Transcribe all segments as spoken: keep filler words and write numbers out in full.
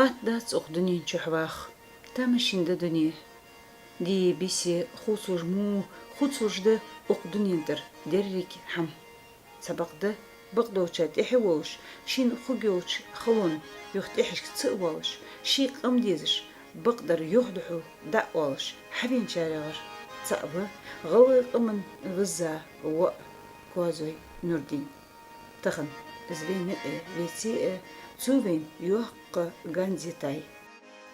Атта дац укх дунен чухь ваха, тамашийна да дуне. Дийя, бийса хувцалуш мо, хувцалуш да укх дунен тӀара деррига хӀама. Цхьабакъда, бакъдолча тӀехьа волаш, шийна хургйолча халонна юха тӀехьашка ца а воалаш, ший къам дезаш, бакъдар юхадухьал дӀа а оалаш, хьавеначарех цаӀ ва гӀалгӀай къаман визза воӀ Коазой Нурдин. Тахан из вайна юкъе веце а, цо вайна йоккха ганз йитай.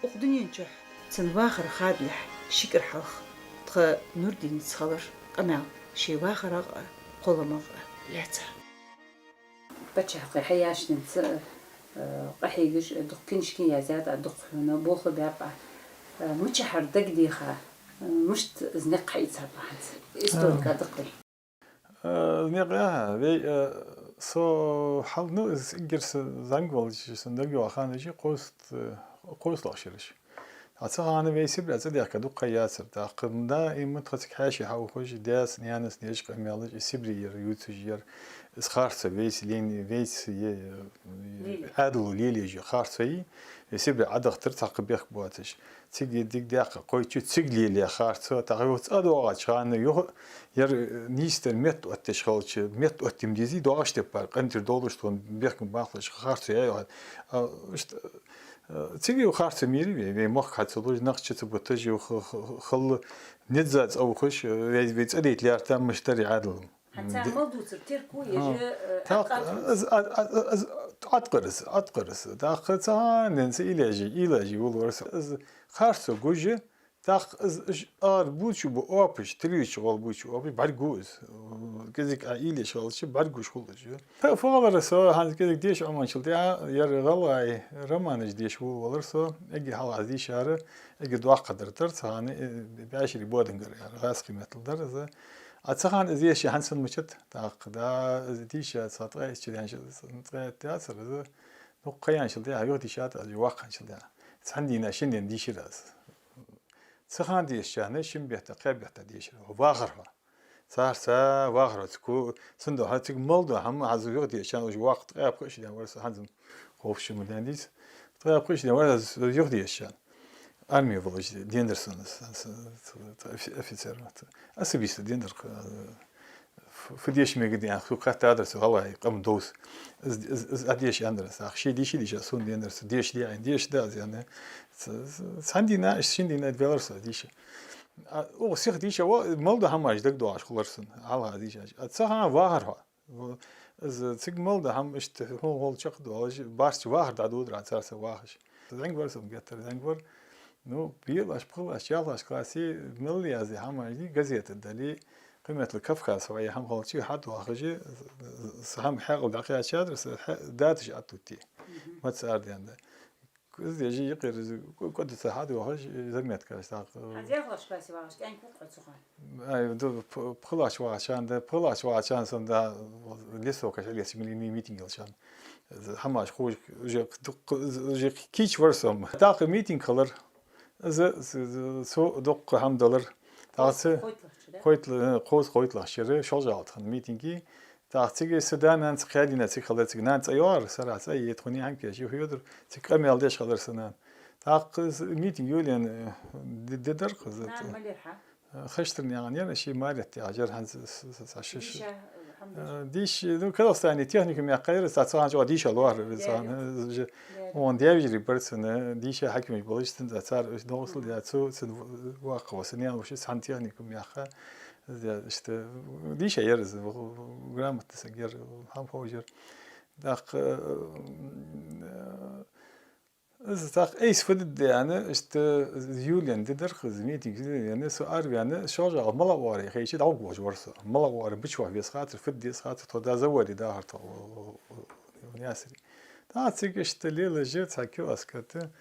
Укх дунен чухь цун вахар хадалехь ши кӀира хьалха тха Нурдинаца хилар къамаьл ший вахарах а, кхолламах а лаьца. Паччахьалкхе хьаяьча денз, э, къахьегаш, э, дукха книжкаш яздаьд Ӏа, дукха хьона болх баьб Ӏа. Э, мичахьара дагадеха, э, мишта из никъ хьаийцаб Ӏа хӀанз? Историка даккхий. Э, никъ, аха, вай, э, со хьал, ну, из эггара са зӀамига волча, са дагайоагӀача хана уж кхузт-, э, кхузткъалагӀа шераш. ТӀаккха цу хана вай Сибре цӀадаьхка дукха ха яцар. ТӀаккха даим тхо цига хьаьший хьаухаш, даьца, наьнаца дезаш къамаьлаш, из Сибре яр, ювцаш яр, из харцо вайца лелае, вайца е-, Лелае. Ӏаьдало лелаеш я харцо, из Сибре Ӏодахийтар цхьаккха бехк боацаш. Цига дика даьккха кхойтта шу цига лелае харцо, тӀаккха юха цӀа доагӀача хана, юха яр, э, нийсденна метта оттадеш хилча, метта оттам дезий, доагӀаш теппар, къинтӀера долаш тхона бехк баккхалуш харцо яй оаха. А, иштта, э, цига юха харцо мийра вай, вай мохк хьа ца луш, нах чу ца буташ, юха х-, х-, халла низза цӀа ухаш, э, вай, вай цӀадайта лаьрта мишта дар Ӏаьдало. ХӀанз цар мел дувцар терко еш, э, ТӀаккха Ӏаткъар из, а, а, а, из Ӏаткъар из, Ӏаткъар из. ТӀаккха цхьан денз илежи, илежи вулвар со. Из харцо гуш, тӀаккха из иш ара бувцаш ба оапаш, телевизоре гӀолла бувцаш ба оапаш, бӀаргагу из. КӀезига Ӏа илеш хилча, бӀаргагуш хул уж. Фу хилар со, хӀанз кӀезига деша Ӏоманчул тӀехьа, яр гӀалгӀай романаш деша вулвелар со, эггара хьалха аз дийшар, эггара доккхагӀдар дар, цхьан, э, бӀаьшере бодангдар, яр гӀазкхий меттала дар из. А цу хана из деша хӀанз сона мичад, тӀаккха да, из дийша цхьа ткъаь итт шу даьнначул, ткъаь итт яцар из, дукха ха яьнначул тӀехьа юха дийшад аз, воккха хинначул тӀехьа. Цхьан дийнахьа, шин дийнахьа дийшар аз. Цу хана дешача хана шин бетта, кхаь бетта дешар. Вахар хьо. Царца вахар хьо. Цу ку-, цудухьа цига мел дола хӀама, хӀанз юха дешача хана уж воккха, ткъаь пхи шу даьнна вар со, хӀанз-м ховш ма даьннадий из. Ткъаь пхи шу даьнна вар со, юха дешача хана. Арме волаш деннадар сона, с-, с-, с-, офи-, офицер вар. Особисто деннадар, э, ф-, фу деша мегаргда аьнна, хьога хаттадар со, гӀалгӀай къам довз. Из, из, из Ӏодеша аьннадар са. Ах, ше дийша, дийша, сона деннадар са. Деша де Ӏайна, деша да аз аьнна. Ц-, ц-, цхьан дийнахьа, иштта шин дийнахьа велар со дийша. А, укх сиха дийша, во, мел дола хӀамаш дагадоагӀаш хулар сона, хьалха дийшача. А цу хана вахар хьо. Из цига мел дола хӀама иштта хьона гӀолла чакхдоалаш, барча вахар дӀадодар Ӏа царца вахаш. ЗӀамига вар со, геттара зӀамига вар. Ну, белаш, пхилаш, ялхлагӀча классе мел яздаь хӀамаш дий, газета дале, кхыметтел Кавказ хьо е хӀама хилча хьадоахаш, са хӀама хьаькъал дӀакхаьчадар, са хьа-, даташ оттаде. Мгм. Маца арадаьннад. Из дешаш юкъера из кӀо-, кӀода ца хьадоахаш, заметкаш тӀаккха. ХӀанз ялхлагӀча классе вагӀаш кӀаьнк ва-кх хьо цу хана? Ай, ду, п-, пхилагӀча вагӀача хана, да, пхилагӀча вагӀача хана сона, да, листовкаш хьалъэцаш, мили-, ми-, митинг йолча хана. ХӀамаш ховш, уже ду-, уже кийча вар со-м. ТӀаккха митинг хилар. Из, из, из, цо дукха хӀама далар. ТӀаккха ц-, кхойтлагӀча, да? Кхойтла-, э, кхоз-, кхойтлагӀча шера, ШолжагӀа тӀа хинна митинге. ТӀаккха цига са да-нана ца кхаьдийна цига хилар, цига нана цӀайоагӀар, сарахьа цӀа йита хуни хьанкеш юха йодар, цига къамаьл деш хилар са нана. ТӀаккха из митинг йолаенна, э, ди-, ди дар-кх из. Нана малерхьа? Э, Хештар наьгӀан яр, ший Марет яхаш яр, хӀанз с-, с-, с-, шиш. Дийша, э, хӀама деш? Э, дийша, ну, Казахстане техникуме яьккхай ер, цхьа цхьан чӀоагӀа дийша лоархӀар ер, цхьан, э, же, он дявижри бар цун, э, дийша хьакимаш болаш, цун цар, э, новкъостал яь, цу, цун в-, воккха ва са наьна воша, цхьан техникуме яьккха. Из, э, иштта, дийша яр из, грамотни саг яр, хӀама ховш яр. ТӀаккха, э, из тӀаккха айса фу де деза аьнна, иштта йолаенна ди дар-кх из, митинг йолаенна, со араваьнна, ШолжагӀа малагӀа оагӀорахьа хайча, дӀавугаш вар со. МалагӀа оагӀорахьа, бича ваха веза хатар, фу де деза хатар, тхо дӀа заводе дахар тхо, Наьсаре. ТӀаккха цига иштта лелаш, цхьа киоскаца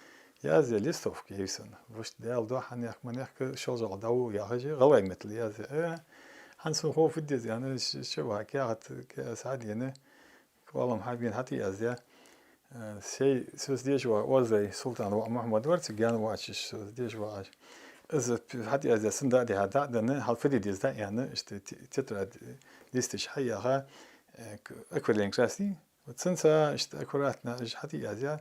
язъяь листовка яьй сона. Вешта, Даьла духьа, хьанехк-манехк ШолжагӀа дӀавугӀ яхаш, гӀалгӀай меттала язъяь. Э, хӀанз сона хов фу де деза аьнна, ш-, ш-, ва кехат, кехат хьадена, кхоллам хьабена, хьатӀаяздаь. Э, сай, соца деша вагӀа Оазой Султана воӀ Мухьмад вар, цига гаьна воацаш, соца деша вагӀаш. Из п-, хьатӀаяздаь, цунна дӀа а дихьа, дӀа а денна, хьал фу де деза дӀа а аьнна, иштта те-, тетрадь, листаш хьаяьха, э, к-, акварельный краски. Цунца иштта аккуратно уж хьатӀаязъяь,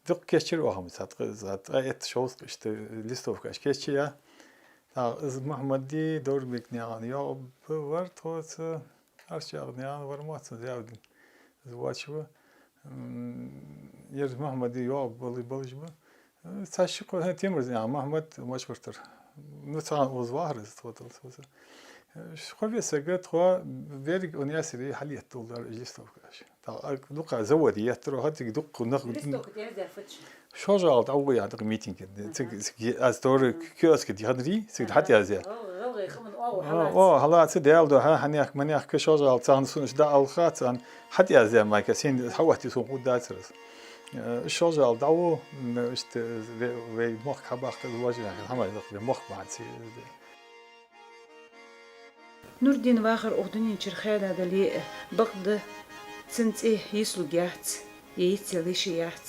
Дукха кийчъяьр оаха, цхьа ткъаь, цхьа ткъаь итт шовзткъа иштта листовкаш кийчъяь. ТӀаккха из Мухьмади, Доврбекнаькъан Якъуба вар тхоца, Арчагнаькъан вар ма вацар, Зиявдин. Из вац ва. М, ер Мухьмади, Якъуба бала-, балаш ба. Цхьа ши-кхо, хӀа, Темурзинаькъан Мухьмад Мочкъий-Юртара. Ну, цхьан укхаза вахар из, тхо тал тхоца. Ши-кхо весага тхо берриг укх Наьсаре хьалъетталуш дар из листовкаш. ТӀаккха дукха заводе еттар оаха, цига дукха нах. Листовка тӀа яздаьр фуд шун? ШоллагӀа дӀавоагӀа дукха митинг. Цига, цига аз тора киоска дихандаь, цига хьатӀаяздаь. ГӀалгӀай къаман оагӀув хьалаца. О, хьалаца, Даьла духьа, хьанехк, манехк, шоллагӀа царна сона иштта дӀаала хац, царна хьатӀаяздаь майка, сен хьаоттае сона хургдацар из. Э, шоллагӀа дӀавоагӀа, м, иштта вай, вай мохк хьабаккха, из важа хӀамаш да, вай мохк бахьанца. Нурдина вахар укх дунен чура хаьда дале а, бакъда цун цӀи йицлургьяц, е йицъяла йиш яц,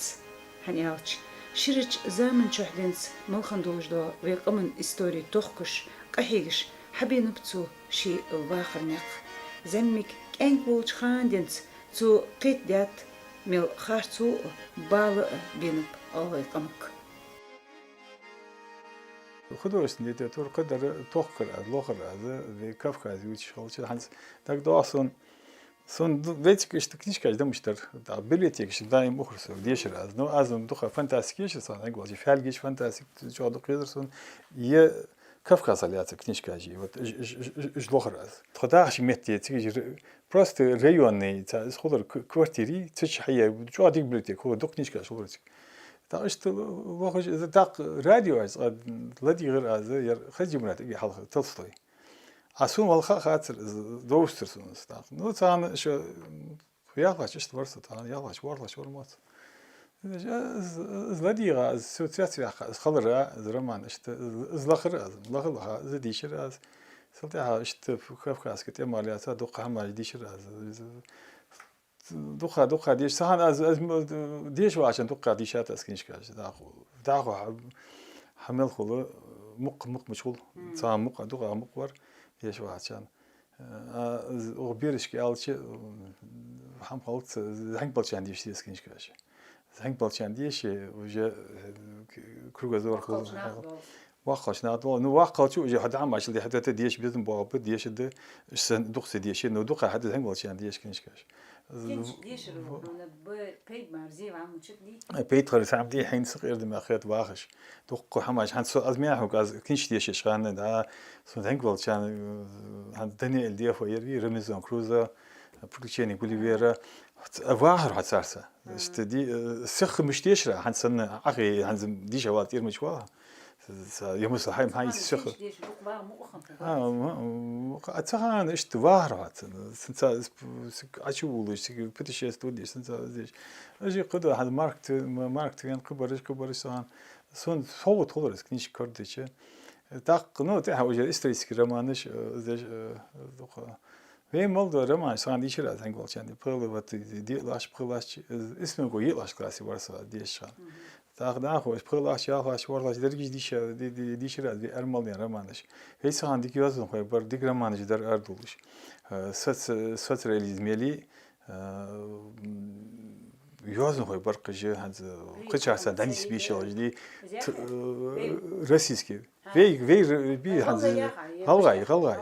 хӀана аьлча ширача заман чухь денз малхана долаш дола вай къаман истори тохкаш, къахьегаш хьабенаб цо ший вахара никъ. ЗӀамига кӀаьнк волча хана денз цо кхетадаьд, мел харцо а, бала а бенаб гӀалгӀай къамага. Художественная литература кхыдар тохкар аз, лохар аз, вай Кавказе вувцаш хилча, хӀанз дагадоагӀа сона, сона ду-, вециг иштта книжкаш дамаш дар, да, библиотекаш даим ухар со, дешар аз. Ну, аз ма дукха фантастика ешар сона, хӀанз валча фаьлгаш фантастика чӀоагӀа дукха езар сона, е Кавказах лаьца книжкаш, вот, уж, уж, уж, уж, уж лохар аз. Тхо дахача метте, цига уж р-, просто районный, ца, из хулар к-, квартири, цу чу хьае, чӀоагӀа дика библиотека хулар, дукха книжкаш хулар цига. ТӀаккха иштта лохаш, из тӀаккха радио аз, а, ладийгӀар аз, ер Хаза Джумбратага хьалха, Толстой. А сона валха а хацар, из довзацар сона из тӀаккха. Ну, царна шо, м, ялхлагӀча иштта вар со, царна ялхлагӀча, ворхӀлагӀча вар ма вац. Из, из, из ладийгӀа, из цецваьккха, из хилар, из роман, иштта, из, из лахар аз, лаха-лаха, из дийшар аз. Цул тӀехьагӀа иштта Кавказе тӀема лаьца дукха хӀамаш дийшар аз. Из, дукха, дукха деша. Цхьан хана аз, аз м-, деша вагӀача хана дукха дийшад аз книжкаш. ДӀахо, дӀахо хьа-, хьа мел хул, мукъа, мукъа мича хул. Мгм. Цхьан мукъа, дукха мукъа вар деша вагӀача хана. А, аз укх берашка аьлча, хӀама хилац, зӀамига болчарна деша деза книжкаш. ЗӀамига болчарна деша, уже, э, к-, кругозор хул. ВоккхагӀча наха дола. ВоккхагӀча наха дола. Ну, воккхагӀчо уже хьа дӀа машал дехьа тата деша безам боагӀа, деша да, сан дукха ца деша, ну, дукха хьа да зӀамига болчарна деша книжкаш. Книжка дешар, ну, на б-, пайда мара зе вамучат ди? Э, пайда хар сам ди, хьайна сакъердаме хет вахаш. Дукха хӀамаш, хӀанз со аз мехуг, аз книжка дешаш хана, да, со зӀамига болчарна, э, хӀанз Даниэль Дефо яр вий, Робинзон Крузо, Приключения Гулливера. Вахар хьо царца. Мгм. Иштта ди, э, сиха мишта дешар, хӀанз санна, ахи, хӀанз дийша вала тӀера мича вала. Са, са, я мусал хьай, хьай сиха. Дешар, дукха ваха мукъа хана. А, м-, м-, а цу хана иштта вахар хьо царна. Сен ца, с-, с-, а чу вулаш, цига путешествовать деш, сен ца деш. Ажи кхыда, хӀанз Марк Тв-, м-, Марк Твен, кхыбараш, кхыбараш цу хана. Сона совгӀат хулар из книжка кардича. ТӀаккха, ну, тӀехьа уже исторический романаш, э, деш, э, дукха. Вай мел дола романаш сона дийшар аз зӀамига волчарна, пхи-, вот, диълагӀча, пхелагӀча, э, исмиго йиълагӀча классе вар со дешаш хана. Мгм. ТӀаккха дӀахо, пхелагӀча, ялхлагӀча, ворхӀлагӀча дерригаш дийша-, ди-, ди-, дийшар аз вай армалден романаш. Вай цу хана дика йоазонхой бар, дика романаш дар ардувлаш. Э, соц-, соцреализм яле, э, м, йоазонхой бар кхы же, хӀанз, кхычахьа санна, Данис Бишелаш ди, т-, э, российский. Вай, вай р-, би хӀанз гӀалгӀай, гӀалгӀай.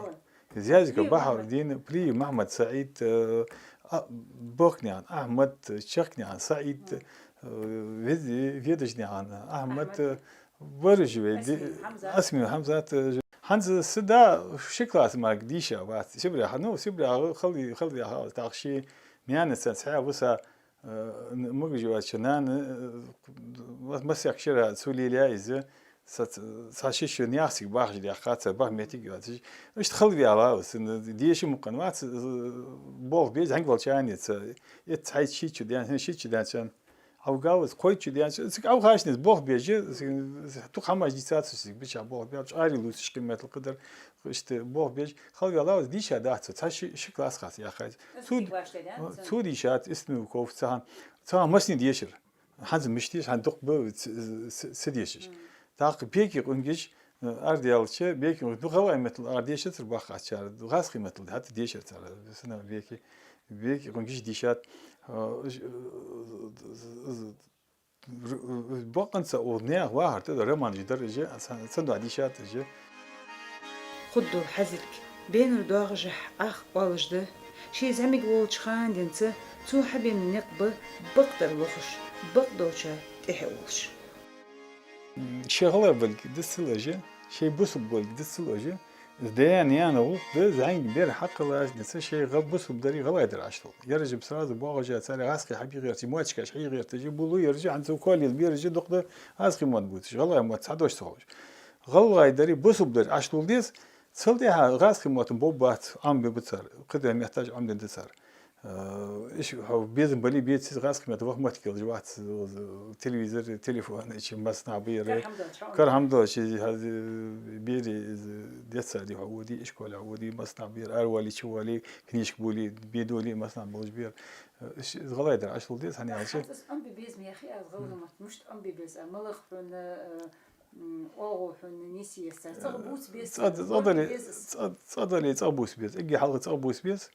Зязиков Бахьаудин, Плиев Махьмад-СаӀид, э, а, Бохкнаькъан Ахьмад, Чахкнаькъан СаӀид, э, Вед-, Ведашнаькъан Ахьмад, э, бараш вай, Асмин Хьамзат, э, хӀанз са да ши класс мара дийша вац. Сибре, ну, Сибре хала, хала ваха, тӀаккха ший наьнаца цхьаь вуса, э, н-, могаш йоацача нана, э, ма-, масех шера цу лелаяь из, са ц-, цхьа ши шу наьха цига бахаш даьккха, цхьа баха моттиг йоацаш. Иштта хала ваьлла, ас н-, деша мукъа вац, э, болх бе зӀамига волчарна ца, э, цхьайтта шийтта шу даьнна, шийтта шу даьнна царна. Ӏовгав из, кхойтта шу даьнна, цига Ӏовхача из болх беш, дукха хӀамаш дийцад цо цига, бича болх беш, чӀари лувцаш къематал кхыдар, иштта болх беш, хала ваьлла, ас дийша дац цо, цхьа ши, ши класс хац яххьа. Цу, цу дийшад, Исмилков, цхьан, цхьан массане дешар. ХӀанз мишта деш, хӀанз дукха ба ц-, ц-, ца дешаш. ТӀаккха Беки къонгаш, э, арадаьлча, Беки къонгаш, ну, гӀалгӀай меттала арадешацар баккхийчар, гӀазкхий меттала хӀаьта дешар цар, сана Беки, Беки къонгаш дийшад, э, ж-, э, р-, бакъонца укх наьха вахар тӀа романаш дар уж, цан, цан дуьхьа дийшад уж. Худдул хьазилг бенар доагӀашехь Ӏах оалаш да, ший зӀамига волча хана денз цо хьабена никъ ба бакъдар лохаш, бакъдолча тӀехьа волаш. Шоай гӀалгӀай болга дицдалаш, шоай бусалба болга дицдалаш, даь-наьна гӀулакх да, зӀамига бер хьакхеллача денз шоай гӀа-, бусалба дари гӀалгӀай дар Ӏаш лулда. Ераш сразу боагӀаш, царех гӀазкхий хьабе гӀерташ, моттигаш хьае гӀерташ, булу ераш, хӀанз цу колледжа бераш дукха да гӀазкхий мотт бувцаш, гӀалгӀай мотт цхьа дош ца ховш. ГӀалгӀай дари бусалба дари Ӏаш лулда деза, цул тӀехьа гӀазкхий мотт бовбац, Ӏомабе бацар, кхыдола метташ Ӏомаде дацар. Э, иш хьо безам бале а, беце а, гӀазкхий мотт ваха моттиг йолаш вац, э, телевизор, телефон, иш массанахьа ба ер. Кара хӀама долча хьона. Кара хӀама долча, э, берий, э, детсаде хьо воде, ишколе хьо воде, массанахьа ба ер, аравале, чувале, книжка боле, бе доле, массанахьа болаш ба ер. Э, иш, из гӀалгӀай дар Ӏаш лулда деза, хӀана аьлча. ХӀанз аз Ӏомабе безам яхе, аз гӀалгӀай мотт мишта Ӏомабе беза, а малагӀа хьона, э, М, оагӀув хьона нийса еза цар. ЦӀагӀа бувца беза, цӀа-, цӀагӀа дале, цӀа-, цӀагӀа дале, цӀагӀа бувца беза. Эггара хьалха цӀагӀа бувца беза.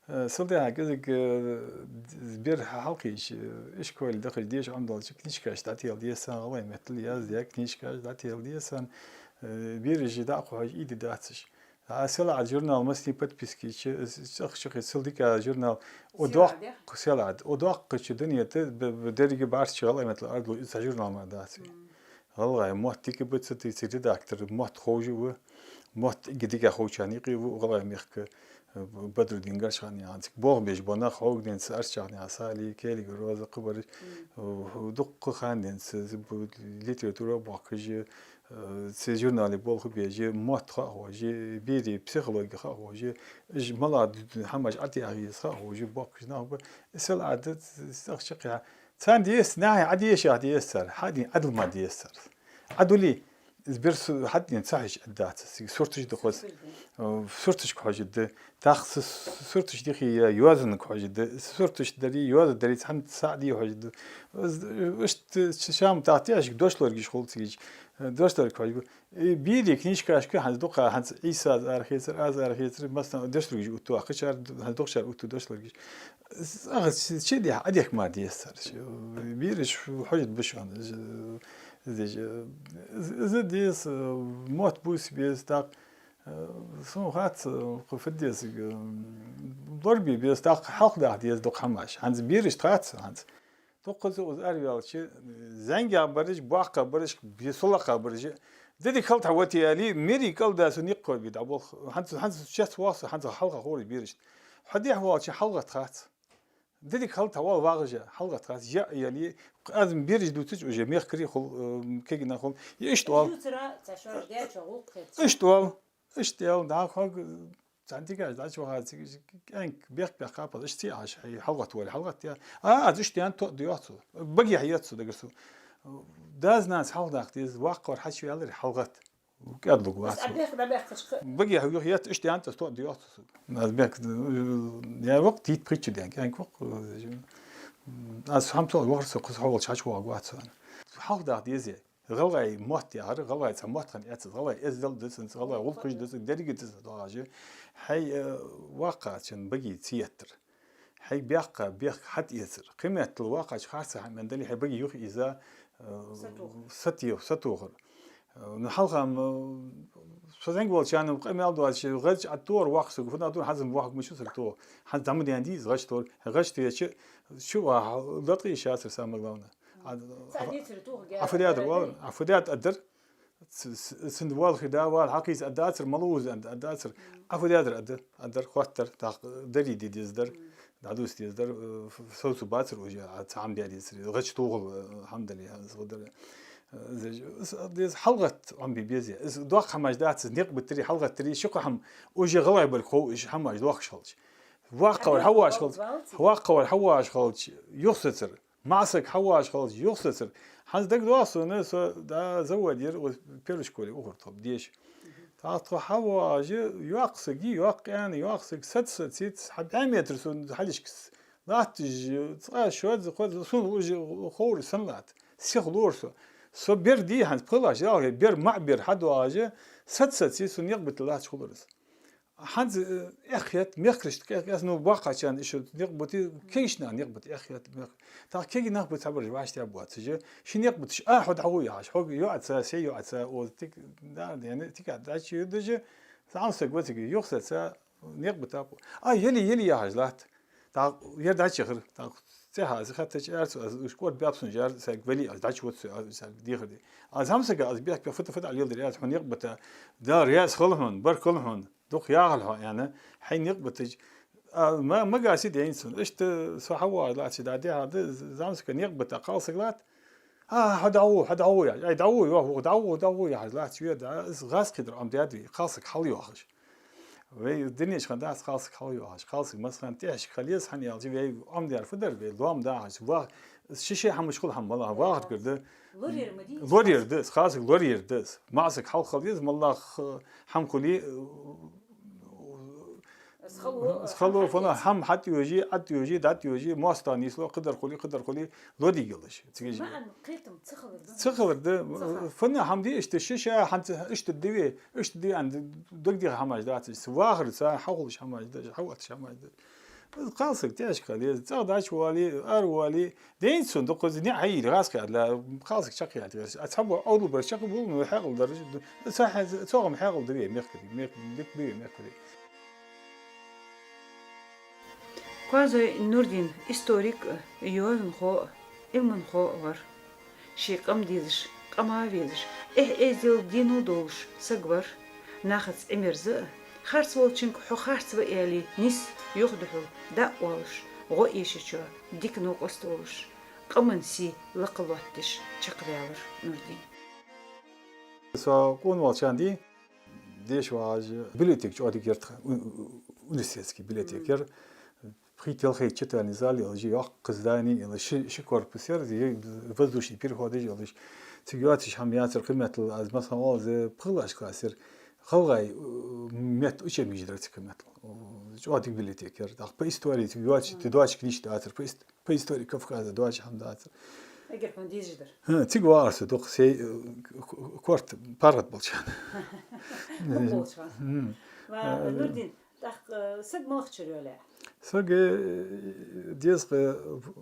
Э, цул тӀехьа кӀезига, э, бер хьалкхийча, э, ишколе дахача, деша Ӏомадалча книжкаш дӀателла деза царна, гӀалгӀай меттала яздаь книжкаш дӀателла деза царна, э, бераш дӀакхухьаш ийде дацаш. А, «СелаӀад» журнал массане подписка йича, э, цӀагӀа чакхе сел дика журнал. О, «СелаӀад», доккха, «СелаӀад». О, доккхача дунен тӀа, б-, б-, деррига бӀарчча гӀалгӀай меттала аргдолаш, из цхьа журнал мара дац. М. ГӀалгӀай мотт дика ба цу тӀа, цу редактор мотт ховш ва, мотт эггара дика ховчарна юкъе ва, гӀалгӀай мехка, э, Бадрудин Гаршхана яхаш, цхьа болх беш бола нах хьога денз, Арчахьнаькъан Сали, Келига Роза, кхыбараш, э, дуккха хана денз, э, бу-, литература бохкаш, э, цу журнале болх беш, мотт ховш, берий психологи ховш, уж малагӀа хӀамаш Ӏотехьа еза ховш бохкаш нах ба. Из селаӀад, цӀагӀа чакхе Царна деза, нахе Ӏодешаш деза цар, хьадийна Ӏадал ма деза цар. Ӏадале, из бер су-, хьадийна ца хьежача Ӏаддац, цига сурташ да хоза. Сурташ да. Э, сурташка хьожаргда. ТӀаккха с-, с-, сурташ дихе а йоазонга хьожаргда. Сурташ даре, йоазув даре, цхьан саӀ де хьожаргда. Из, иштта ш-, шам тӀаккха тешашка дошлоргаш хул цига, э, дошлорг хьожаргба. Э, берий книжкашка хӀанз дукха, хӀанз Ӏийсас арахецар, аз арахецар, массане дошлоргаш оттаву, кхычар, хӀанз дукхачар оттаву дошлоргаш. Ага, чи-, чидех, Ӏадехка мара деза цар. Бераш хьожаргба шоана. Из, из, из, из деза, мотт бувца беза, тӀаккха, э, сона хац, э, кхы фу деза, э, лорабе беза, тӀаккха хьалхадаха деза дукха хӀамаш. ХӀанз бераш тхаца, хӀанз. Дуккхаза укхаза араваьлча, зӀамигаш бараш, боккхагӀа бараш, бе-, сулакхагӀа бараш, деррига хила тӀа вати аьле, мерий кӀал да, со никъ кхоабе дӀаболх. ХӀанз, хӀанз чес воагӀа со, хӀанз хьалха ховра бераш. Хьо дехьа воалача хьалгӀатта хац. Деррига хила тӀа вала вагӀаш, хьалгӀатта хац. Я, яли, аз бераш дувцача уже мехкарий хул, э, кагий нах хул. Иштта оал. Иштта оал. Цхьан дикаш дӀачувахар цига, кӀаьнк бехк-бехк кхапал, иштта ца яхаш, хьай хьалгӀатта вале, хьалгӀатта я. А, аз иштта яьнна тоъ да йоах цо. Баге хьаэц цо дагар цо. Дас-нанас хьалхадаха деза, воккхагӀвар хьачуваларе хьалгӀатта. КӀаьдлуг вац. Аз бехк дӀабехкача кхы. Баге хьа юха етта, иштта яьнна тоъ да йоах цо. Аз бехк, я воккха, тит пхийтта шу даьнна кӀаьнк воккха. Аз хӀама тоъал вахар со, кхы со хьаволча хьачувоагӀаргвац со. Хьалхадаха деза. ГӀалгӀай мотт яхар, гӀалгӀай цхьа мотт хинна эцаз, гӀалгӀай эздел да цунца, гӀалгӀай гӀулакхаш да цунца, деррига да цунца доагӀаш. Хьай, э, воккхагӀчун баге ца еттар. Хьай боккхагӀа бехк хьатӀаэцар. Кхыметтел воккхагӀчо харцахьа хӀама дале, хьай баге юха ийза, э, сатохар. Сатех-, сатохар. Э, ну, хьалха-м, э, со зӀамига волча хана къамаьл доацаш, гӀаж Ӏатохар воккха саг, фуннагӀа тохар, хӀанз-м воккха мича саг тохар. ХӀанз дӀа ма даьннадий из гӀаж тохар. ГӀаж техача, чу а латкъа йиш яцар са мегаргда. А, Ӏа фу даьдар оалар, Ӏа фу даьд аргдар. Ц-, ц-, цунна вола хи да, вала хьакхийца аргдацар, малув из аргдацар. Ӏа фу даьдар аргда, аргдар, хоттар, тӀаккха дарий де дезадар, дӀадувца дезадар, э, ф-, ф-, совцаргбацар уже, а, цхьа хӀама даь дезацар, гӀаж тохал, э, хӀама дале, а, из гӀо дар. Э, из, из, из хьалгӀатта Ӏомабе беза. Из доккха хӀамаш дац, из никъ битаре, хьалгӀаттаре, ши-кхо хӀама, уже гӀалгӀай болга хов, уж хӀамаш лохаш хилча. ВоккхагӀвар хьавоагӀаш хилча, воккхагӀвар хьавоагӀаш хилча, юхасацар. МаӀа саг хьавоагӀаш хилча, юхасацар. ХӀанз дагадоагӀа сона, со, да, заводе яр, укх первой школе ухар тхо, деша. ТӀаккха тхо хьавоагӀаш, йоккха саг я, йоккха аьнна, йоккха саг, саца сацийта, хьа бӀаь метр сона хьалхашка латташ, цкъа, шозза, кхозза, сона уже ховра санна латт. Сиха лора со. Со бер дий хӀанз, пхелагӀча ялхе, бер, маӀа бер хьадоагӀаш, саца сацийта, сона никъ бита латташ хулар из. ХӀанз, э, эхь хет, мехкарашта кхе-, кхе-, ну, боккхачарна иштта никъ битий, кегийча наха никъ битий, эхь хет, мех-, тӀаккха кегий нах ба цхьабараш вӀаштӀехьа боацаш, ший никъ биташ, а, хьо дӀагӀо яхаш, хьога йоӀаца, се йоӀаца, о, тик, да, да, яни, тика дӀачуйодаш, зӀамсаг ва цига, юхасаца, никъ бита, а, йоӀ, йоӀ яхаш латт. ТӀаккха ер дӀачуяхар, тӀаккха цӀи хьа, аз хаттача аьлар цо, аз уж кӀорда баьб сона, жар, саг вали, аз дӀачувода цо, аз саг дехар де. Аз зӀамсага, аз бехк-бехк фу-, фу-, фу-, леладер, аз хьона никъ бита, Дала раьза хилва хьона, баркал хьона, дукха яхалва хьо, аьнна, хьайна никъ битача, а, ма-, магаси дайна сона. Иштта со хьавоагӀаш латтача дӀадехьа да, зӀамсага никъ бита, кхалсаг латт. А, хьо дӀагӀо, хьо дӀагӀо, яхаш. Ай, дӀагӀо, йоах, вуха, дӀагӀо, дӀагӀо, яхаш латт, шоай да, из гӀазкхий дар Ӏомадаьд вай, кхалсаг хьалйоахаш. Вай дунен чу хинна дац кхалсаг хьалйоахаш, кхалсаг массахана тӀехьашка хила еза, хӀана аьлча вай Ӏомадаьр фу дар, вай лоам дахьаш, ва-, ши-ши хӀамаш хул хӀама, малагӀа вахар кара да. Лораяр ма дий из. Лораяр да из, кхалсаг лораяр да из. МаӀа саг хьалха хила еза, малагӀа хӀама хулий, из хало, из хало, хӀама фана хьатӀайожий, ӀотӀайожий, дӀатӀайожий, моастагӀа нийслу, кхыдар хулий, кхыдар хулий, лорае йолаш. Цига же. МаӀан кхетам ца хилар да. Ца хилар да. Ца хилар. Фана хӀама дий, иштта ши-ши хӀанз иштта диве, иштта дий аьнна дагадеха хӀамаш дац, вахарца хьахулаш хӀамаш да, хьаотташ хӀамаш да. Кхалсаг тӀехьашка хила еза, цӀагӀа дӀачувоалий, аравоалий, дайна сона дукхаза ниӀ хьайийла гӀазкхий ала, кхалсаг чакхъяьлча верс. А цхьабола Ӏовдалбараш чакхбувл, ну, хьаькъал дар, цхьа хье-, цогӀам хьаькъал да вай мехкарий, мех-, дика ба вай мехкарий. Коазой Нурдин историк а, йоазонхо а, Ӏилманхо а вар. Ший къам дезаш, къама везаш, эхь-эздел денал долаш саг вар. Нахаца Ӏимерза а, харц волчунга хьо харц ва аьле, нийсса юхадухьал дӀа а оалаш, гӀо эшачоа дика новкъост волаш, къаман сий лакха лоаттадеш чакхваьлар Нурдин. Со къона волча хана дий, деша вагӀаш, библиотека чӀоагӀа дика яр тха, у-, у-, университетский библиотека яр. Пхийтта-ялхайтта читальный зал йолаш, йоккха здани йолаш, ши, ши корпус яр, е воздушный переходаш йолаш. Цига йоацаш хӀама яцар, кхы меттел, аз массанахьа оал, из пхелагӀча классе яр. ГӀалгӀай, э, метта учебникаш дар цига кхы меттел. ЧӀоагӀа дика библиотека яр. ТӀаккха по истории цига йоацаш, тӀадоагӀаш книжкаш дацар, по ис-, по истории Кавказа доагӀаш хӀама дацар. Эггара хьона дезаш дар. ХӀа, цига вагӀар со дукха, сай, э, к-, к-, корта паргӀата болча хана. Мукъа болча хана. М. Ва, э, Нурдин, тӀаккха, э, саг малагӀча шера йоалаяьй? Саг, э, дезткъа в-,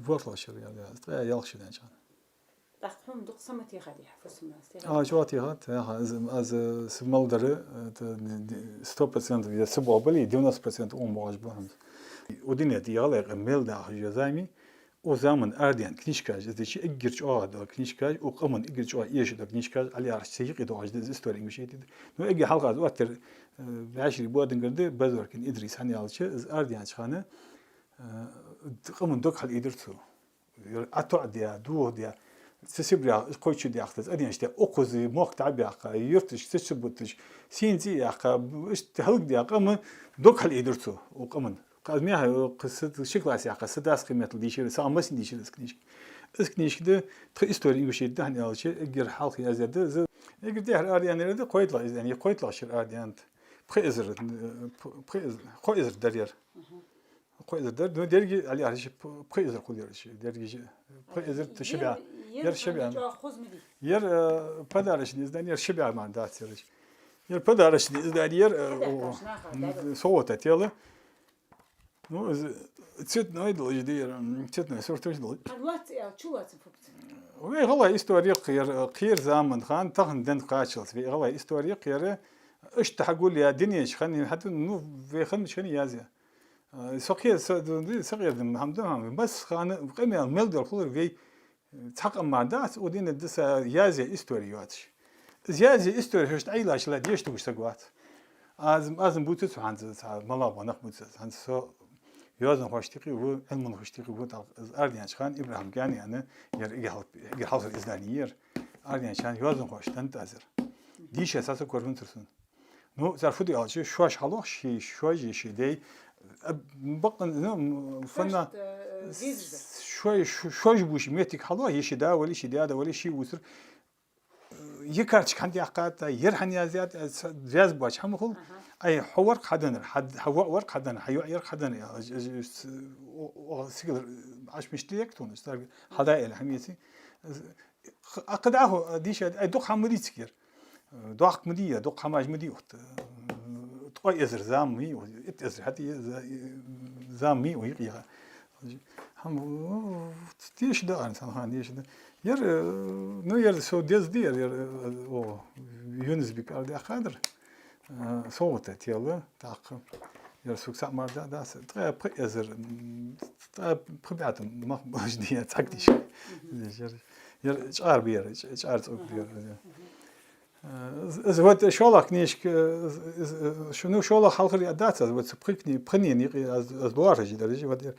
ворхӀлагӀча шера йоалаяьй, ткъаь ялх шу даьннача хана. ТӀаккха хьона дукха са ма техадий хьа, фусамас техадий? А, чӀоагӀа техад, яха, аз, аз, э, са мел дар, э, это, д-, д-, сто процентов я са боабале, девяносто процентов укхун боагӀаш ба хӀанз. Укх дунен тӀа гӀалгӀай къам мел дахаш я зама, укх заман арадаьнна книжкаш, из дича эггара чӀоагӀа дола книжкаш, укх къаман эггара чӀоагӀа эша дола книжкаш, Ӏалиархьа цу юкъе доагӀаш да из история ингушетий. Ну, эггара хьалха аз оттар, э, вӀаший боадангаргда, Базоркин Идрис, хӀана аьлча, из арадаьннача хана, э, къаман дог хьалъайдир цо. Ер ӀотоӀадаь, дохадаь, цу Сибрера кхойтта шу даьккха, из арадаьннача даь, укхаза мохк дӀабаьккха, юрташка цу чу буташ, сийна цӀи а яьккха, иштта хӀалакдаь, къаман дог хьалъайдир цо, укх къаман. Кхы аз мехьа, кхы са, ши класс яьккха, са дас кхы меттел дийшар, сагӀа массане дийшар из книжка. Из книжка да тха история ингушетий да, хӀана аьлча, эггара хьалха яздаьр да из. Эггара тӀехьара арадаьннар да кхойтталагӀа изданий, кхойтталагӀча шера арадаьннад. Пхи эзар, э, п-, пхи эзар, кхо эзар дар ер. Кхо эзар дар, ну, деррига Ӏалиархьа ш-, п-, пхи эзар хул ер ш-, деррига ш-, пхи эзар тӀа ши бӀаь. Ер, ер ши бӀаь. ЧӀоагӀа хоза ма дий. Ер, э, подарочный издание, ер ши бӀаь мара дац ер ш-. Ер подарочный издание, ер, э, подарочный, о, аха, да, да. СовгӀата тела. Ну, из цветной долаш да ер, м, цветной сурташ долаш. Ар лоацца аьлча, чулоацам фу бацар? Вай гӀалгӀай история кхер, кхер заман хана, тахан денз кхаччалца. Вай гӀалгӀай история кхер, иштта хьагулъяь дунен чу хинна, хӀаьта, ну, вай хиннача хана язъяь. А, со кхер, со, ду-, ду-, со кхер да, хӀама да, хӀама. Массахана къамаьл мел дола хулар вай, цхьа къам мара дац, укх дунен тӀа са язъяь история йоацаш. Из язъяь история хьоашта Ӏайла йиш йолаш деша тугаш саг вац. Аз, аз бувцац хьона хӀанз, цхьа малагӀа бола нах бувцац. ХӀанз со йоазонхошта юкъе ва, Ӏилманхошта юкъе ва, тӀаккха из арадаьннача хана ИбрахӀим Каьна яьнна, ер эггара хьал-, эггара хьалхара издание я ер. Арадаьннача хана йоазонхоша тӀа тӀа аз ер. Дийша саг кор хӀанз цар сона. Ну, цар фу ду аьлча, шоаш хьалоаха, ший, шоаш, ший даь. А, бакъ, ну, м, фанна, шоаш, э, дезаш да. Шоаш, шо-, шоаш бувцаш моттиг хьалоаха, е ший да вале, ший даь да вале, ший вувцар. Е карточка хӀана даьккхад, ер хӀана яздаьд, э, ц-, раьза боацаш хӀама хул. Аха. Ай, хьа вар-кх хьаденнар, хьа, хьа воӀ вар-кх хьаденнар, хьа йоӀ яр-кх хьаденнар, э, э, э, с-, о, о, сигала Ӏаш мишта лек тхона, царга хьада аьле хӀама яций. Х-, а кхы дӀахо, а, дийша, ай, дукха хӀама ма дий цига ер. Э, доккха ма дий ер, дукха хӀамаш ма дий укх тӀа. Э, ткъо эзар зама ма йий, итт эзар хьатӀа за-, зама ма йий юкъе яха. Хьам, теша да, ан сан хан теша да. Яр, э, ну, яр со деза ди, яр, яр, э, о, Юнус-Бик аьлар дехадар. Э, со вот это тело, так. Яр сук са мар да, да, с-, ткъаь пхи эзар, м, ткъаь пхи бӀаь тонн мах баш ди, цхьа книжка. Яр, яр чӀар бер, чӀ-, чӀар цӀук бер. Э, из, из вот шоллагӀа книжка, э, из, э, шу-, ну, шоллагӀа хьалхара яр дац аз, вот цу пхи кни-, пхи нин юкъе аз, аз лоархӀаш дар, вот, э,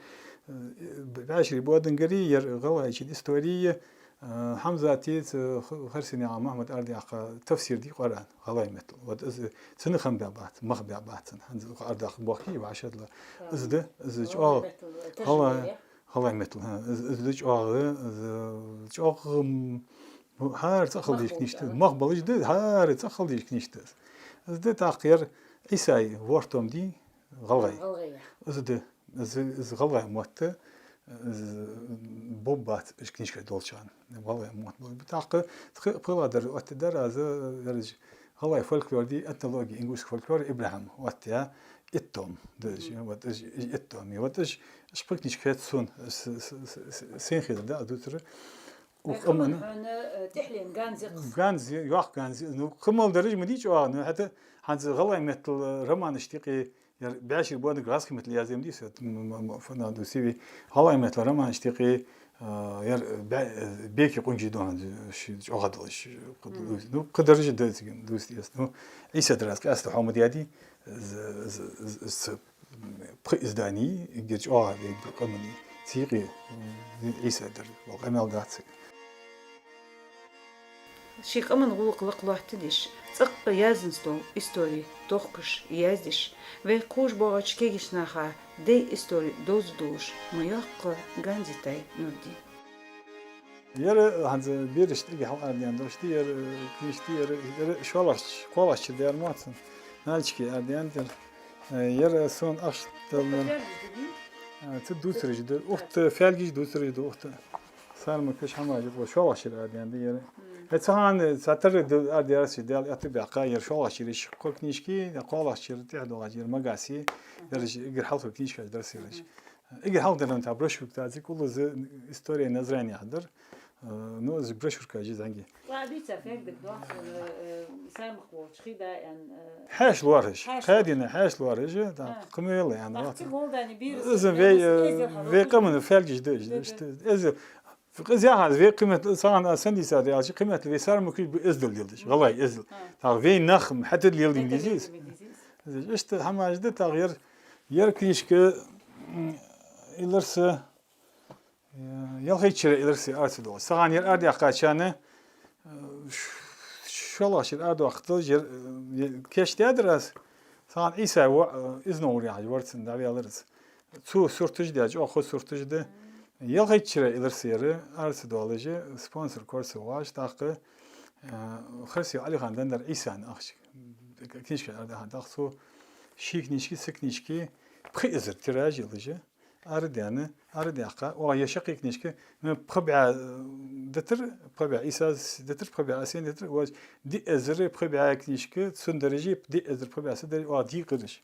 бӀаьшере бодангари, яр ГӀалгӀайчен истори, э, Хьамзата цу х-, Харсенаькъан Мухьмада аьлар дехка тафсир ди Къуръан, гӀалгӀай меттала. Вот из, э, цунах хам баь бац, мах баь бац цун. ХӀанз аьлар дехка бохки, вашадла. Из да, из чӀоагӀа, гӀалгӀай, гӀалгӀай меттала, хӀа, из, из да чӀоагӀа, из, э, чӀоагӀа, м, Ну, хӀара цӀагӀа хила дезаш книжка да. Мах болаш да, хӀара цӀагӀа хила дезаш книжка да. Из да тӀаккха яр Ӏийсай вортом ди гӀалгӀай. ГӀалгӀай. Из да, из, из гӀалгӀай мотт, из боббац уж книжкаш долча хана. ГӀалгӀай мотт болаш ба. ТӀаккха тхи-, пхелагӀдар оттадаьр аз, яр уж гӀалгӀай фольклор ди, этнология, ингушский фольклор, ИбрахӀима оттаяь итт том да уж, вот уж, уж итт том. И вот уж, уж пхи книжка хет сона, с-, с-, с-, с-, сен хезар да аз дувцар. Укх къаман хьона, э, тӀехьленна ганз я-кх из. Ганз я, йоккха ганз я. Ну, кхы мел дараш ма дий чӀоагӀа, ну, хӀаьта хӀанз гӀалгӀай меттала романашта юкъе, яр бӀаьшере боданга гӀазкхий меттала яздаь ма дий со, м-, м-, м-, фу надо себе. ГӀалгӀай меттала романашта юкъе, а, яр бе-, беке къонгаш да хӀанз ши чӀоагӀа долаш. Ну, кхы дараш да цига дувца деза. Ну, Ӏийса дар аз къаьстта хьо ма даьдий, з-, з-, з-, з-, пхи издани, эггара чӀоагӀа вайга къаман цу юкъе, м, Ӏийса дар, вал къамаьл дац цига. Ший къаман гӀулакх лакха лоаттадеш, цӀаккха яздаь дола истори тохкаш, яздеш, вай кхувш боагӀача кагийча наха даь истори довза долаш ма йоаккх ганз йитай Нурдин. Яр хӀанз берашта эггара хьалха арадаьнна дош да, яр, э, книжка да, яр, яр шоллагӀча, кхоалагӀча чура дар ма аьлча, Налчке арадаьннад яр. Э, яр сона ахча далнар. Э, цу дувцараш да, укх тӀа фаьлгаш дувцараш да, укх тӀа. Сарма каш хӀама жи, шоллагӀча чура арадаьннад яр. Э, цу хана цхьатарра ду арадаьр аз, Дала аьттув баьккха, яр шоллагӀча чура ишта кхо книжка, кхоалагӀча чура тӀехьа доагӀаш яр Магасе, яр эггара хьалха книжкаш дар са яр. Эггара хьалха дар хӀанз брошюрка да цига, уллув из история Назрани яхар дар. Э, ну, из брошюрка жи зӀамига. Ла, дуьйца фаьлгаш да, э, э, Сармах волча хий да, аьнна, э, хьаьша лоархӀаш. Хьаьша лоархӀаш. Хьадина хьаьша лоархӀаш, да, кхы мел аьнна, а, ва. Цига гӀолла дани бирас, из вай, э, вай къаман фаьлгаш да, да, да. Иштта, из, из яхар, вай кхы меттала, сагӀан а сан дийцад аьлча, кхы меттала вай Сармакуш ба эздел леладеш, гӀалгӀай эздел. ТӀаккха вай нах ма хьатӀа леладе дезий из. Из иштта хӀамаш да, тӀаккха яр, яр книжка, м, илар са, э, ялхайтта шера илар са арца дола. СагӀан яр арадаьккхача хана, э, ш-, шоллагӀча шера арадоаккхаш долаш яр, э, кийчдаьдар аз. СагӀан Ӏийсай воӀ, э, Изнаур яхаш вар, цун дӀаваьлар из. Цо сурташ даь, чӀоагӀа хоза сурташ да. Ялхайтта шера илар са яр, арца долаш, спонсор кор со ваш, тӀаккха, э, Харсиев Ӏалихан деннадар Ӏийсан ахча. Книжка арадаьха, тӀаккха цо ший книжка, са книжка, пхи эзар тираж йолаш, арадаьнна, арадаьккха, оаха яр шаккхе книжка, ну, пхи бӀаь, э, дитар, пхи бӀаь Ӏийсас дитар, пхи бӀаь аз сенна дитар, вож диъ эзар пхи бӀаь книжка, цун даражи диъ эзар пхи бӀаь са даражи, оаха дийкъараш.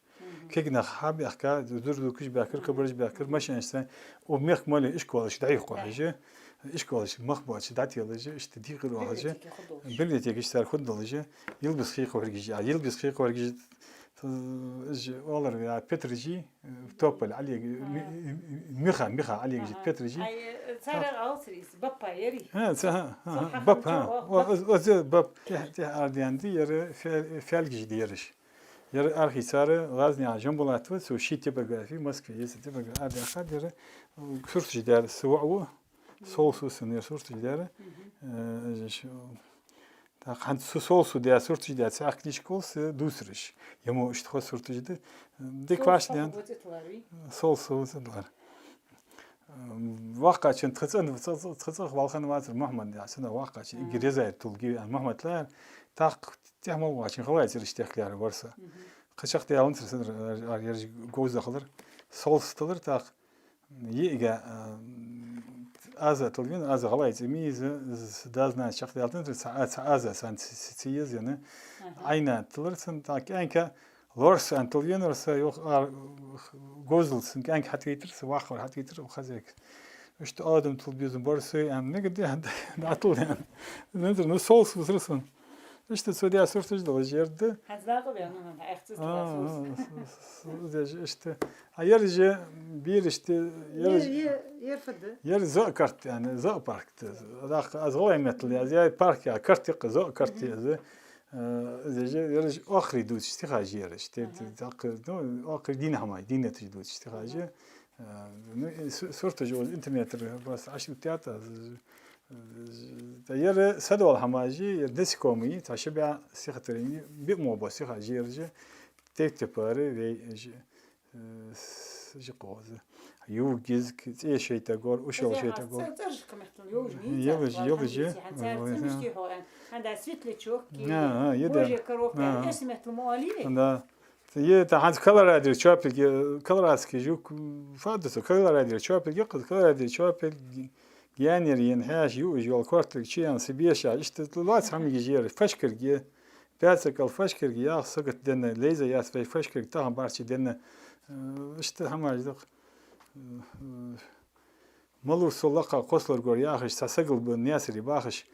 Кагий нах хьабаьхка, зур-зуркаш баьхкар, кхыбараш баьхкар, машинаш са, у мехка мел йола ишколаш дӀайохкаш, ишколаш мах боацаш дӀателаш, иштта дийкъар оаха. Библиотекаш цар хургдолаш, йилбиз хьекха хургйолаш, йилбиз хьекха хургйолаш, э, оалар вай, а, Петражи, э, Тополь Ӏалига, ми-, ми-, миха, миха Ӏалига, Петражи. Ай, э, цар алцар из, баппа яри. ХӀа, ца, хӀа, хӀа, хӀа, баппа, хӀа. О, оз, оз баппа, тӀехьа, тӀехьа арадаьннад яр фаь-, фаьлгаш да ераш. Яр архий цар ГӀазнияхьа Жамбулат ва, цо ший типографи Москве, если типографи арадаьхад яр, сурташ даьр са воӀ ва, Солсу сан яр сурташ даьр. Э, ш-, тӀаккха хӀанз цу Солсу даь сурташ даь цхьа книжка хул са дувцараш. Ямо иштта хоза сурташ да. Дика ваш ден. Солсу ва цӀи тиллар. Воккхачун тха цӀен, тха, тха цӀагӀа валхан вацар Мухьмад яхаш, цунах воккхачун, эггара езар тулги, а, Мухьмад лар, тӀаккха тӀехьа мел вахачун халай цӀераш техкалар вар са. Кхы чакхдаьланзар са, ар, ар, ераш говза хилар. Солсу тиллар тӀаккха. Йиъига, а, Аза тилла вена, Аза гӀалгӀай цӀи ма йий из, из дас-нанас чакхдаьлтанзар, цхьа, цхьа Аза сан ц-, ц-, цӀи я из, яна. Ӏайна тиллар цун, тӀаккха кӀаьнка Лорса аьнна тилвенар са, йоах, ар-, говзал цун кӀаьнк хьатӀавайтар са, вахар хьатӀавайтар хозяйка. Иштта Адам тилла безам бар са, аьнна, мегаргдий, дӀатилла, аьнна. Незар, ну, соус бусар сан. Иштта цо даь сурташ долаш ер да. ХӀанз дакъа вена, ну, хӀанз хьаьхцӀа А, тилла соус. а, с-, с-, с-, деш, иштта. А ераш, бераш, ераш, Ер, ер, ер фу да? ер зоопарк, аьнна, зоопарк. ТӀаккха аз гӀалгӀай меттала яз, я парк, я карт яккха, зоопарк Мгм. яз. Э, деш, ераш оакхарий дувцаш стихаш ераш. Те, те, Мгм. тӀаккха, ну, оакхарий дийна хӀамаш, дийнаташ дувцаш стихаш. Мгм. Э, ну, и су-, сурташ оз интернетера просто Ӏочуоттаяьй аз, э, да ер садола хӀамаш, ер насекомые, цхьа ши бӀаь стихотворени, биъ мо бола стихаш ераш, тайп-тайпара вай, э, с-, жи кхоза. Юг, гизг, цӀе шайтагор, ушал Из шайтагор. яхаш цӀа-, цӀерашка меттала йолаш Мгм. йий, Йолаш, цӀа-, йолаш, цӀа-, йолаш, цӀа-, цӀа-, йолаш. цӀа-, мишта йоах, аьнна. ХӀанз да светлячок, А, а, я да. Божий коровка, А, а. эс меттала мо алий вай? Да. Е, та хӀанз колорадер чопилг, колорадский жук, фу да цо, колорадер чопилг, я кхаз колорадер чопилг, гаьнара ена хьаьша юаш йола кортилг чу яьнна са беша, иштта лоаца хӀамаш ераш, фашкарг я, паьцакал фашкарг я, яха сагот денна, лайза яц вай фашкарг, тахан барча денна, э, иштта хӀамаш да-кх. Э, э, малув со лакха кхоссалургвар яхаш, цхьа сагал ба Наьсаре бахаш,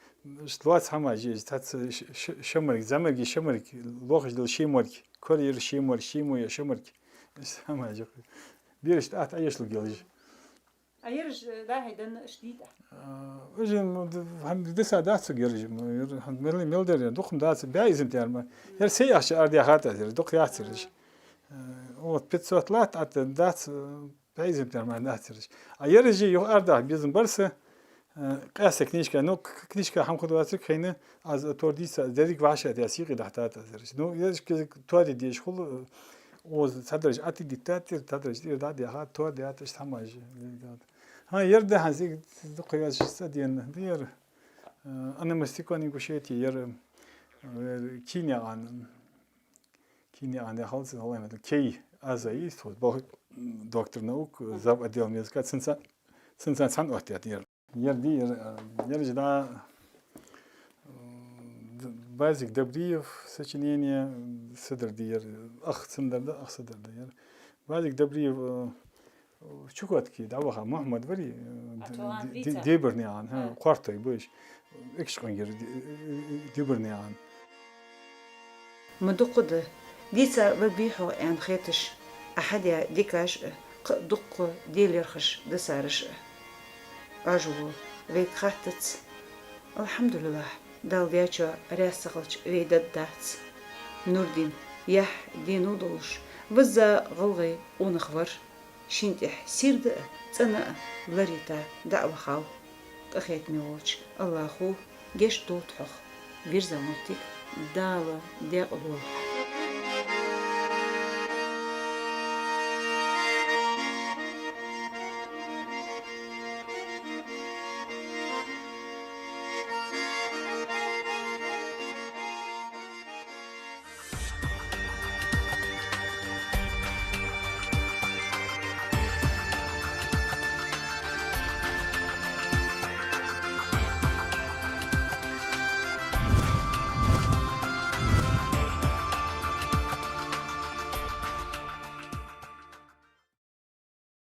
иштта лоаца хӀамаш я из, цхьацца ш-, ш-, шамарг, зӀамига шамарг, лохаш дола ший морг, кора йир ший морг, ший мо я шамарг. Иштта хӀамаш я-кх. Берашта атта Ӏоэшалургйолаш. А ераш, э, дӀа-хьа денна иштта дий тӀаккха? А, уж, м, д-, хӀама диса дац цу ераш, м, ер хӀама мел, мел дар ер, дукха дац, бӀаь эзар тӀера ма. Ер се ахча арадаьхад аз, ер дукха яц ераш. Э, вот, пятьсот латт, атта дац, э, бӀаь эзар тӀера ма дац ераш. А ераш юха арадаха безам бар са, э, къаьстта книжка, ну, к-, к-, книжка хӀама хургвацар кхайна, аз тор дийца, деррига вӀашагӀтеха сийкъе дахьийтад аз ераш. Ну, ераш кӀезига тоаде дезаш хул, э, оза цхьадараш атта диттад тӀера, цхьадараш тӀера дӀадаьхад, тоадаьд, иштта хӀамаш. ХӀа, ер да хӀанз, дукха яз цӀа дена, да ер, э, «Ономастикон Ингушетии», ер, э, Кийнаькъан, Кийнаькъан яхалца, гӀалгӀай меттала Кей Аза из, тхо бо-, доктор наук, Мгм. зав. Отделом языка, цунца, цунца цхьана оттадаьд ер. Ер да ер, э, ераш да, э, Д-, Базик Добриев сочинени, седар да ер, ах цун дар да, ах седар да ер. Базик Добриев, э, Чукотки дӀаваха Мухьмад варий, э, А, д-, чоан д-, вица? Д-, Дебарнаькъан, хӀа, А. Кхортой беш. Экажкъонгера Д-, э, э, Дебарнаькъан. Ма дукха да, дийца варгвий хьо аьнна хеташ, Ӏа хьадаь дикаш а, кхы а дукха делерхаш дисараш а. Ӏоажало вайга хаттац. Алхьамдулиллахь, Дала даьчоа раьза ца хилча вай даргдац. Нурдин, яхь денал долаш, визза гӀалгӀай къонах вар. Шин тӀехь сийрда а, цӀена а ларийта дӀа а вахав. Къахетаме волча АллахӀо гешт долда хьох, вирза моттиг Дала даькъала долда.